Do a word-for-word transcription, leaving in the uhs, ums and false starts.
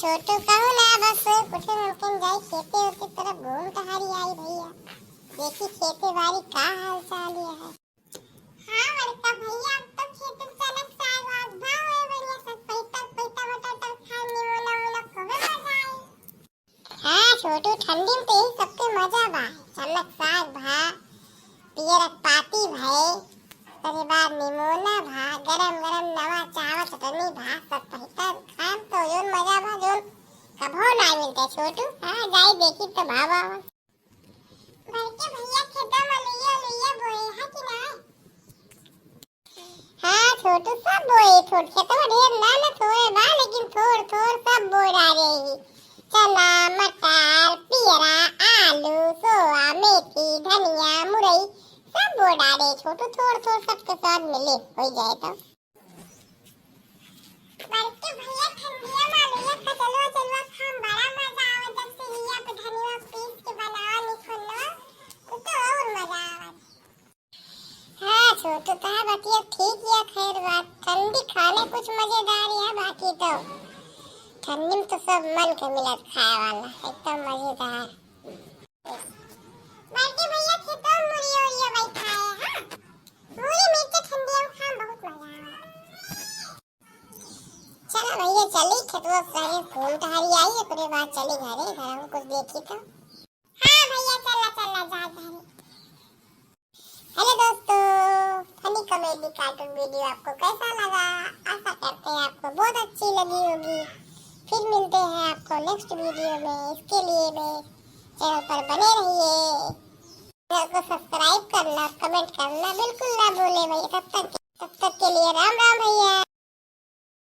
छोटू कहू ना, बस कुछ नमकीन जाई खेते ओते तरफ घूम टहरी आई भैया, देखी खेते बारी का हाल चाल है। हाँ बड़का भैया, अब तो खेत में चलक साग वाग भा होए बढ़िया, सब पैता पैता बटाटा खा, निमोना मोना खूबे मजा आई। हाँ छोटू, ठंडी में तो यही सबके मजा बा, चलक साग भा, पियरक पाती भए, ओकरे बाद निमोना भा, गरम गरम नवा चावल चटनी भा, सब पैता खान तो जोन मजा बा, जोन कभो ना मिलते छोटू। हाँ जाई देखी तो भावा। बड़के भैया खेतवा में लुइया लुइया बोए है कि ना? हाँ छोटू, सब बोए, थोड़ खेतवा ढेर ना ना थोड़े बा, लेकिन थोड़ थोड़ सब बोए डारे ही। चना, मटर, पियरा, आलू, सोआ, मेथी, धनिया, मुरई, सब बोए डारे छोटू, थोड़ थोड़ सबके स्वाद मिले हो जाए तो। बड़के भैया ठंडिया में लुइया कचलवा चलवा खाम बड़ा मजा आवे, जब से हिया पे धनिया पीस के बनावा निखुल्लो, तो, तो और मजा आवे। हाँ छोटू, तोहार बतिया ठीक है, खैर बात ठंडी खाने कुछ मजेदार है, बाकी तो ठंडी में तो सब मन के मिलत खाए वाला, एकदम मजेदार। बड़के भैया खेतवा में मुड़िया उड़िया बैठाए, हाँ। मुड़ी मिर्च ठंडिया में खाम बहुत मजा आवे। चला भैया चली, खेतवा सारे घूम टहरी आई, ओकरे बाद चली घरे, घर में कुछ देखी तो। हाँ भैया चला चला जा घरे। हेलो दोस्तों, फनी कॉमेडी कार्टून वीडियो आपको कैसा लगा? आशा करते हैं आपको बहुत अच्छी लगी होगी। फिर मिलते हैं आपको नेक्स्ट वीडियो में। इसके लिए मेरे चैनल पर बने रहिए, चैनल को सब्सक्राइब करना, कमेंट करना बिल्कुल ना भूले भैया। तब तक, तब तक के लिए राम राम।